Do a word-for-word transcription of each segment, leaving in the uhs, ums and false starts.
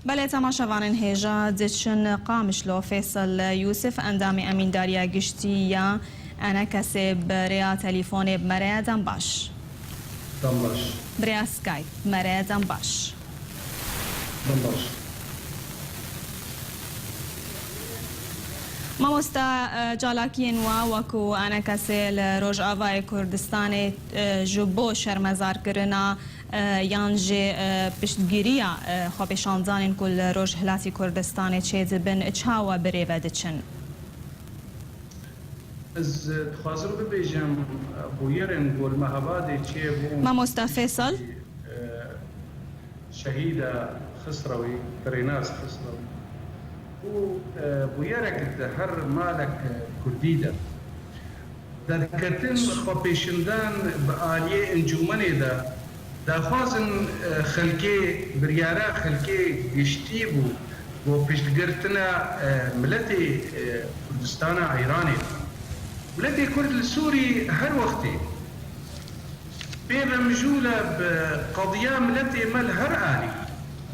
Belê, temaşevanên hêja diçin Qamişlo. Fêsal Yûsif, endamê Emîndariya Giştî ya ENKSê, bi rêya telîfonê bi me re ye. Dem baş. Dem baş. Bi rêya Skype bi me re ye. Dem baş. Dem baş. Mamosta, e, çalakiyên we wekû ENKSê li Rojavayê Kurdistanê, e, ji bo şermezarkirina, e, yan jî, e, piştgiriya, e, xwepêşandanên ku li Rojhilatî Kurdistanê çêdibin, çawa bi rê ve diçin? Ez dixwazim bibêjim, bûyerên ku li Mehabadê çêbûn, Mamosta Fêsal. e, şehîda Xisrewî, Birênas Xisrewî, û, e, bûyerek di her malek, e, kurdî de. Derketin xwepêşandan bi aliyê encûmenê de daxwazin, e, xelkê, biryara xelkê giştî bû bo piştgirtina, e, miletê, e, Kurdistana Îranê. Miletê Kurd li Sûrî her wextê pê ve mijûl e bi qediya miletê me li her alî.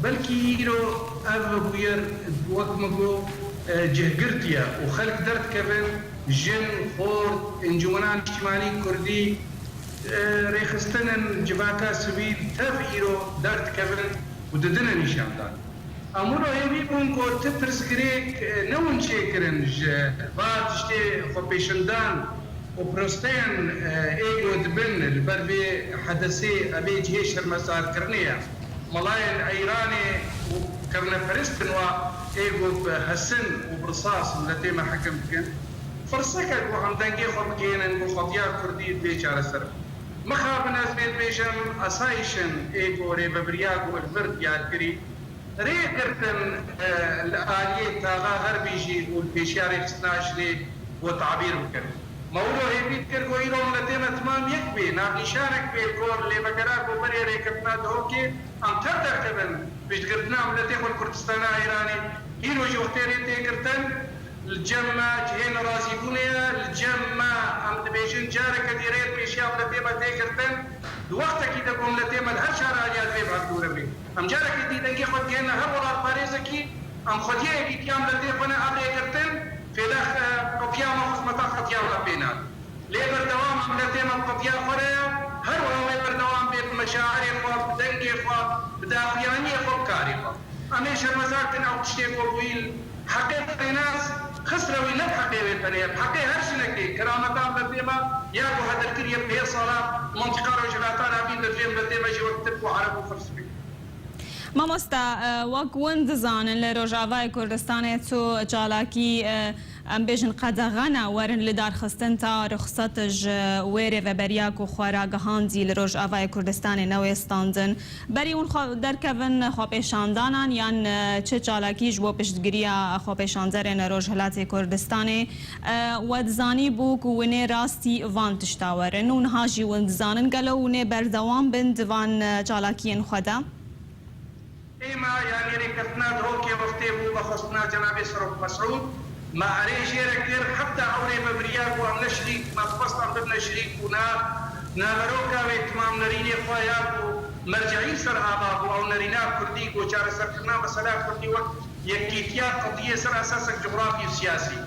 Belkî îro ev bûyer, wek min got, e, cih girtiye û xelk derdikevin, jin, xort, encûmena niştimanî kurdî, e, rêxistinên civaka sivîl tev îro derdikevin û didine nîşandan. Em wilo hêvî bûn ku ti pirsgirêk, e, newin çêkirin ji va tiştê xwepêşandan û prosteyên, e, ê ku dibin li ber vê hedesê, evê cihê şermezarkirinê ye. Melayên Îranê û kevneperist in wa ê ku bi hesin û bi risas miletê me hekim dikin. Firseke ku em dengê xwe bigihînin ku qediya kurdî divê çareser be. Mixabin ez vê dibêjim, esayîşin ê ku rêvebiriya ku li vir diyar kirî, rê girtin, e, li aliyê taxa xerbî jî û li pêşiya rêxistina jinê bo tabîr bikin. Me wilo hêvî dikir ku îro miletê me timam yek bê, navnîşanek bê ku lêvegera ku berê rêkeftina Dihokê em tev derkevin piştgirtina miletê xwe li Kurdistana Îranê. Îro jî wextê rê tê girtin, li cem me cihê nerazîbûnê ye, li cem me, em dibêjin, careke dî rê pêşiya miletê me tê girtin. Di wextekî de ku miletê me li her çar aliya divê bi hev dûre bê. Em carekê dî dengê xwe digihîne her welatparêzekî, em xwediyê yekîtiya miletê xwe ne, ev rêgirtin fêla, e, qediya me, xizmeta qediya me pê nake. Lê berdewam e miletê me bi qediya xwe re ye, her wiha wê berdewam bê bi meşairê xwe, bi dengê xwe, bi daxuyaniyê xwe, bi karê xwe. Em ê şermezar kin ew tiştê ku bûyî li heqê Birênas Xisrewî ne bi heqê wê tenê ye, bi heqê her jinekê, kerameta miletê me ya ku hedir kiriye pê sala, mintiqa Rojhilata Navîn de divê miletê me jî wek Tirk û Ereb û Firs bê. Mamosta, e, wek hûn dizanin, li Rojavayê Kurdistanê tu çalakî, e, em bêjin qedexene werin lidarxistin ta ruxset ji wê rêveberiya ku xwe ragihandî li Rojavayê Kurdistanê newê standin. Berî hûn xwe derkevin xwepêşandanan yan, e, çi çalakî ji bo piştgiriya xwepêşanderên Rojhilatê Kurdistanê, e, we dizanîbû ku hûn ê rastî van tişta werin û niha jî hûn dizanin, gelo hûn ê berdewam bin di van, e, çalakiyên xwe de? Êma, yanî rêkeftina Dihokê wextê bû vexwestina Cenabê Serok Mesûd, me erê jê re kir, heta ew rêvebiriya ku em ne şirîk, me dixwest em bibine şirîk û na, naveroka wê timamnerînê xwe ya ku merceî ser ava bû, ew nerîna kurdî ku çareserkirina mesela kurdî wek yekîtiya qediyê ser esasek cografî û siyasî.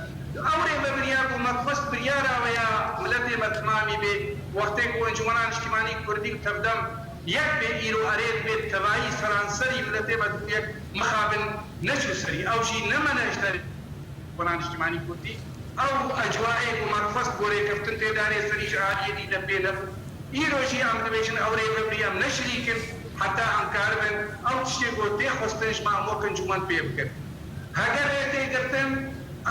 Ew rêvebiriya ku me dixwest biryara wê ya miletê me timamî bê, wextê ku Encûmena Niştimanî Kurdî û Tevdem yek bê, îro erê dibê bi tevayî seranserî miletê me dibû yek, mixabin neçû serî. Ew jî nemene ji derê Encûmena Niştimanî Kurdî. Ew ecwayê ku me dixwest bo rêkeftin tê danê serî ji aliyê dî de pê nebû. Îro jî em dibêjin ew rêvebirî em ne şirîk in, heta em karibin ew tiştê ku tê xwestin ji me em wek encûmen pê bikin. Heger rê tê girtin,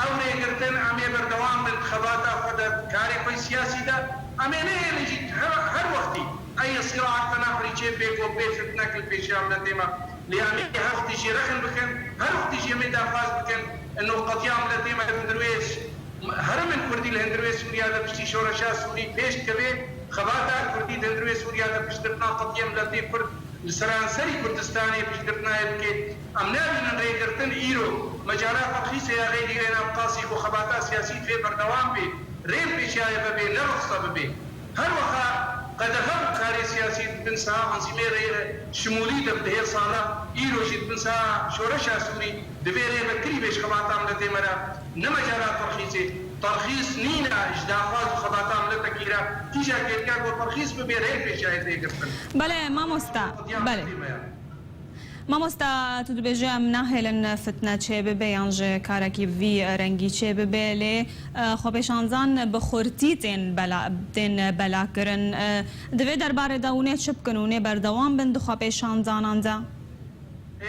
ew rê girtin, em ê berdewam bin di xebata xwe de, di karê xwe yê siyasî de. Em ê nehêlin jî her, her wextî ey siraet tenafirî çê bê ku bê fitnek li pêşiya miletê me. Lê em ê her wextî jî rexn bikin, her wextî jî em ê daxwaz bikin, ino qediya miletê me li hundir wê herêmên kurdî li hundir wê Sûriya de piştî şoreşa Sûrî pêş dikeve, xebata kurdî di hundir wê Sûriya de piştgirtina qediyê miletê kurd li seranserî Kurdistanê piştgirtina wê bike. Em nabînin rêgirtin îro, mecala Ferxîsê ya Xeylî Wêna Qasî ku xebata siyasî divê berdewam bê, rê pêşiya wê vebê, ne ruxsa bibe. Her wiha Qedexe bi karê siyasî di bin saha anzîmê rê şimûlî de bi dehê sala îro jî di bin saha şoreşa Sûrî divê rê vekirî bê ji xebata miletê me re. Ne mecala terxîsê. Terxîs nîne ji daxwaz û xebata miletekî re. Kîja kêlka ku terxîs bibe rê pêşayê tê girtin. Belê mamosta, belê. Mamosta, tu dibêjî em nahêlin fitne çêbibe yan ji karekî bi vî rengî çêbibe, lê, e, xwepêşandan bi xurtî tên bela, tên belakirin. E, di vê derbarê de hûn ê çi bikin? Hûn ê berdewam bin di xwepêşandanan de?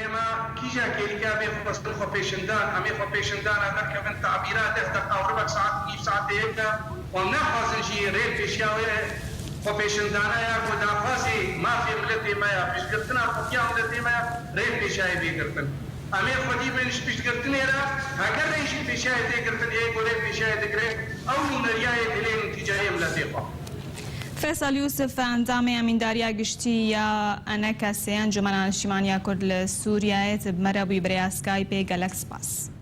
Êma kîja kêlîka bê xwestin xwepêşindan, em ê xwepêşindana derkevin tabîra deh deqa û ribek saet nîv saetê yek de, û em naxwazin jî rê pêşiya wê xwepêşindana ya ku daxwazê mafê miletê me ya, piştgirtina xwetiya miletê me ya, rê pêşayê bê girtin. Em ê xwedî bin ji piştgirtinê re, heger rê jî pêşayê tê girtin, ê ku rê pêşayê digire, ew nûneriyayê dilê nîtîceyê miletê xwe. Feysel Yûsif, endamê Emîndariya Giştî ya ENKSê, Encûmena Niştîmaniya Kurd li Sûriyeyê, tu bi me re bûyî bi rêya Skypeê, gelek spas.